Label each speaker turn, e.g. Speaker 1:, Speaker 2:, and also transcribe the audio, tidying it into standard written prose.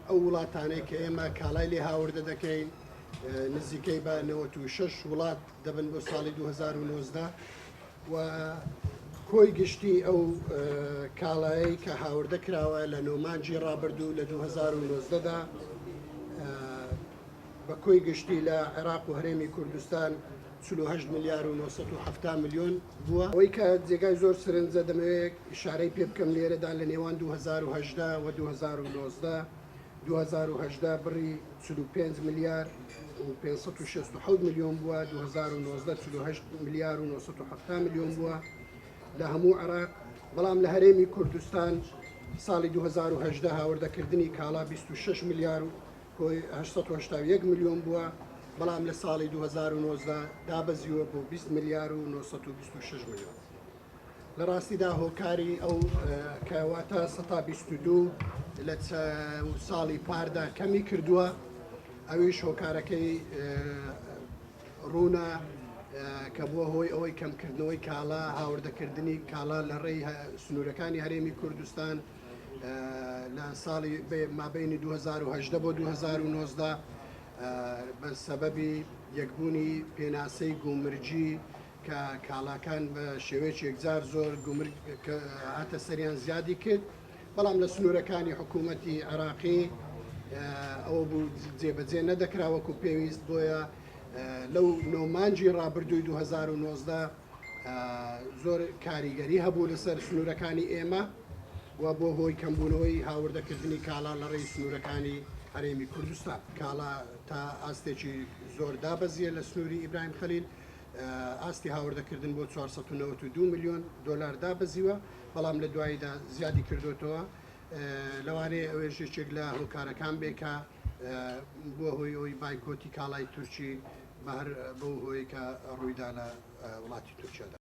Speaker 1: ئەو وڵاتانەی کە ئێمە کاڵای لێ هاوردە دەکەین نزیکەی بە 96 وڵات دەبن بۆ ساڵی 2019 و کۆی گشتی ئەو کاڵایەی کە هاوردە کراوە لە نۆمانجی ڕابردوو لە 2019 دا بە کۆی گشتی لە عێراق و هەرێمی کوردستان 48 ملیار و 970 ملیۆن بووە. ئەوەی کە جێگای زۆر سرنجە دەمەوێت ئیشارەی پێ بکەم لێرەدا لە نێوان 2018 و 2019 2018 بڕی 45 ملیار و 567 ملیۆن بووە، 2019 48 ملیار و 970 ملیۆن بووە لە هەموو عێراق، بەڵام لە هەرێمی کوردستان ساڵی 2018 هاوردەکردنی کاڵا 26 ملیار و کۆی 881 ملیۆن بووە، بەڵام لە ساڵی 2019 دابەزیوە بۆ 20 ملیار و 926 ملیۆن. لە ڕاستیدا هۆکاری ئەو کە واتە 22% لە ساڵی پاردا کەمی کردووە ئەویش هۆکارەکەی ڕوونە کە بووە هۆی ئەوەی کەمکردنەوەی کاڵا هاوردەکردنی کاڵا لە ڕێی سنوورەکانی هەرێمی کوردستان لە ساڵی مابینی 2010 بۆ 2019 بە سەبەبی یەکبوونی پێناسەی گومرگی کە کاڵاکان بە شێوەیەکی یەکجار زۆر گومرگ کە هاتە سەریان زیادی کرد، بەڵام لە سنوورەکانی حکوومەتی عێراقی ئەوە بوو جێبەجێ نەدەکرا وەکو پێویست، بۆیە لەو نۆ مانگی ڕابردووی 2019 زۆر کاریگەری هەبوو لەسەر سنوورەکانی ئێمە و بۆ هۆی کەمبوونەوەی هاوردەکردنی کاڵا لە ڕێی سنوورەکانی هەرێمی کوردستان کاڵا تا ئاستێکی زۆر دابەزیە لە سنووری ئیبراهیم خەلیل. ئاستی هاوردەکردن بۆ 492 ملیۆن دۆلار دابەزیوە، بەڵام لە دواییدا زیادی کردوێتەوە. لەوانەیە ئەوێش یەکێک لە هۆکارەکان بێ کە بووە هۆی ئەوەی بایکۆتی کاڵای تورکی بە هەر بەو هۆیە کە ڕوویدا لە وڵاتی تورکیادا.